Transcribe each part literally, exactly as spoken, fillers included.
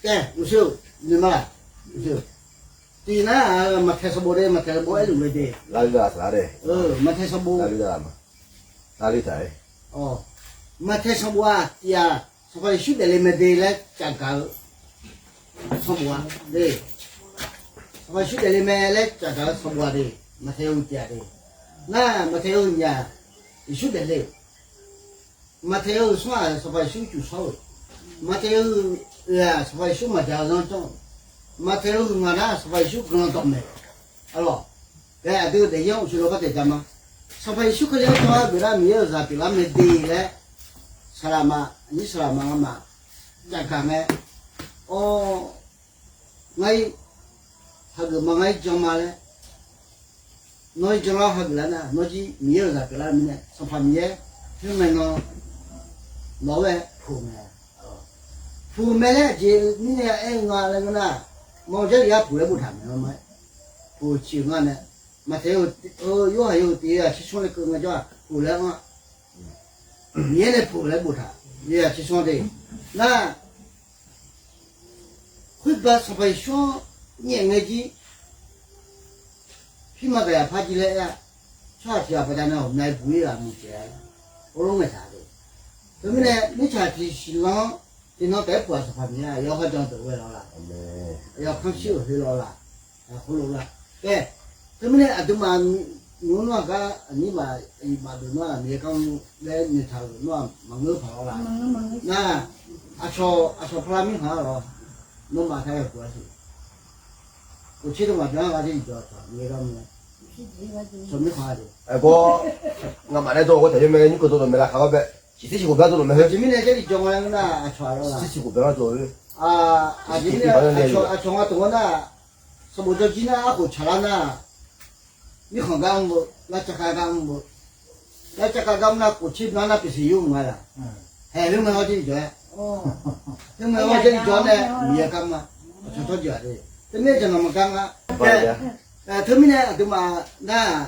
Aer, uqshoe, noeqma laq? Uqshoe. Tiqnar-aq, Maqtaeq sanqbof de, Maqtaeq sanqbof aerluf-eu de. Maqtaeq sanqbof. Maqtaeq sanqbof-aq tiq-aq, Sanqpaq Yeqsur daefle mae de laer cafgaq-eu sanqbof-a. Sanqpaq Yeqsur daefle mae laer cafgaq-eu sanqbof-a de. Maqtaeq yawhuiq tiq-aq de. Nar, Maqtaeq yawhuiq nyaf-aq, Yeqsur daefle-euq. Maqtaeq yawhuiq smr-aq, Sanqpaq Yeqsur cuf shawr-euq. Maqtaeq yawhuiq oeq-aq, Sanqpaq Yeqsur maqdzaq-eu zanr janr-euq. Maqtaeq yawhuiq ngaq nar, Sanqpaq Yeqsur guiqlanq dawqmaeq-euq. Arlawq, ghae aqdui-eu daefzir-anr uqshoe lof-aer par taeq ja ma. Sanqpaq Yeqsur Kali-anr jan-awr geuflar Miqyaer-euq zaq pyeuflar mae de laer, saqlaqma, aqnyir saqlaqma ngamaf cafgaq ngae, awr, ngar-ir hageuf ma, ngar-ir jan ma laer, nawr-ir jan lar hageuf lar nar, nawr jir Miqyaer-euq zaq pyeuflar-eu mirnae, Sanqpaq Miqyaer khoerngae nan nawq-anr ghae puq-eu mae. Puq-eu mae laer aqjeq mirnae aer-eu nga laer ngeur nar, mawr Jarlif-anr puq laer boftaq maeq-a ma. Puq-eu ciq-eu nga nae, Maqtaeq-eu, Yorhaq yawhuiq tiq yawzaq tser smr laer keuv ngae jawr-aq, puq laer anr-a. Miqyaer nae puq laer boftaq, yawzaq tser smr de. Nar, khoerba Sanqpaq Yeqsur-anr nyaef ngae jir, pirma gaqyaq par jir laer aer-a. Tsawrhaq tiq ghaq baqdanae ghawqmya buq-ir ghaq muiq taef-a. Heulof ngaeqtaq de. Teumirnae mirtsaq tiqsiq lan-anr tiqnan taef-aer puq-aq, Sanqpaq Miqyaer aqyawf kharjan deuq ghae lawq laq, aqyawf kanr shir-euq khoer lawq laq, khoerlof laq. Ae, teumirnae aqduimaf nymq-mr nar-aq gar aqnyir maf iqmaf deuq nar-aq Miqyaer gar mr laer noeqtaq-euq nar-aq maqngeur paq lawq laq. Nar, aqcawq pala mirkhanq-a lawq. Nawmaf taq-aer gaq-a siq. Uqtser dawq maqbyan-a ghaq Jarlif jawq-a taq Miqyaer gar mr-a. Aqgawr, ngamaf nae dawq ghawr taq yawr mae, nymr keuv dawq dawq maeq laqkhaq-awr bae, ciqtser ciqkhof byan dawq dawq mae heu. Aqjeq mirnae Jarlif jawq nga laer nar-aq, aqcawq-aq lawr laq. Ciqtser ciqkhof byan dawq heu. Aqjeq mirnae aqcawq nga toq-awr nar, sanqbof jawrjir nar arkhof tsaqlar nar, mirkhanq gar mr-eu, lavcavkhav gar mr-eu, lavcavkhav gar mr nar khoftser byan nar pyeufsiq yur nga laq. Haeq, khoerngae-awr Jarlif jawq-aer, khoerngae-awr Jarlif jawq-awr nae Miqyaer gar mr-a. Aqcawq tsawrjeuq-aq de, teumirnae jaqnanq maqgar nga. Teumirnae aqduimaf nar-aq,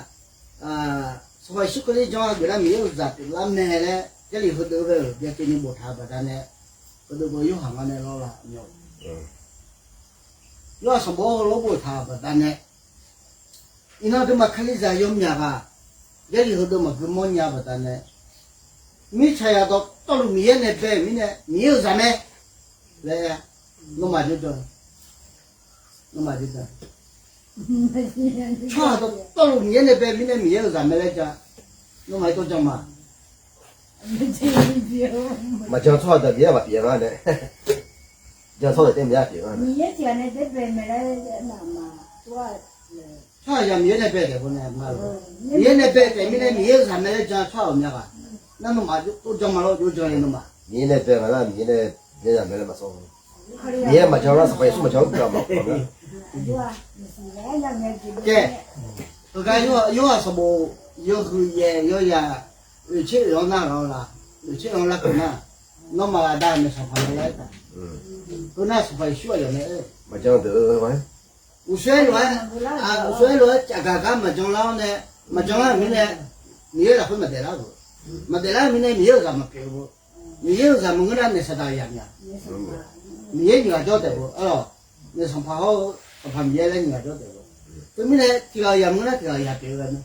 Sanqpaq Yeqsur Kali janr-a geuflar Miqyaer-euq zaq pyeuflar mae laer Jarlif heudeuq bae-euq byacaevni boftaq-euq baqdanae, heudeuq bae Yorhaq nga nae lawr laq myav-eu. Yorhaq sanqbof-anr heulof boftaq-euq baqdanae, iqnan aqduimaf Kalizaq yawmyaq ghaq Jarlif heudeuq maqgui mawrnya baqdanae, mirtsaq yaq dawqtawvluf Miqyaer nae bae-euq mirnae Miqyaer-euq zaq mae laer aer-a. Nawmaf jawrjan, nawmaf jawrjan. Tsawrhaq dawqtawvluf Miqyaer nae bae mirnae Miqyaer-euq zaq mae laer jan. Nawmaf-aer dawrjan ma. Maqjan tsawrhaq deuq Miqyaer maqpyeuf nga nae, jan tsawrhaq deuq taef Miqyaer pyeuf nga. Tsawrhaqzaq Miqyaer nae bae taef-a, Miqyaer nae bae taef mirnae Miqyaer-euq zaq mae laer jan tsawrhaq-euq myav ghaq. Nar nawmaf dawrjan ma lawr, jawrjan le nawmaf. Miqyaer nae bae nga nar Miqyaer nae Miqyaer zaq mae laer maqsawr. Miqyaer maqjan lar Sanqpaq Yeqsur maqjan-anr guiqlanq maqkaq nga. Kae, heugar Yorhaq sanqbof yawhuiq yaeq yawzaq oeqtser oeq-anr nar lawr laq, oeqtser oeq-anr larkeuv nar, nawmaf ghaqda-euq maeqsanqpaq mae laer aertaq. Heu nar Sanqpaq Yeqsur aqyawf mae aer. Maqjan deuq-eu, uqshoe lof-aer, uqshoe lof-aer cafgaq gar maqjan lar-awr nae, maqjan lar-euq mirnae Miqyaer lafkhoer maqdaef lar-eu, maqdaef lar-euq mirnae Miqyaer-euq zaq maqpyeuf-eu, Miqyaer-euq zaq maqngeur nar naeq saqdaq yaq myav. Miqyaer nyiq ghaq jawr taef-eu, arlawq, naeq sanqpaq hawr-eu Sanqpaq Miqyaer laer nyiq ghaq jawr taef-eu. Teumirnae tiq ghaq yaq maqngeur nar tiq ghaq yaq pyeuf-eu mae.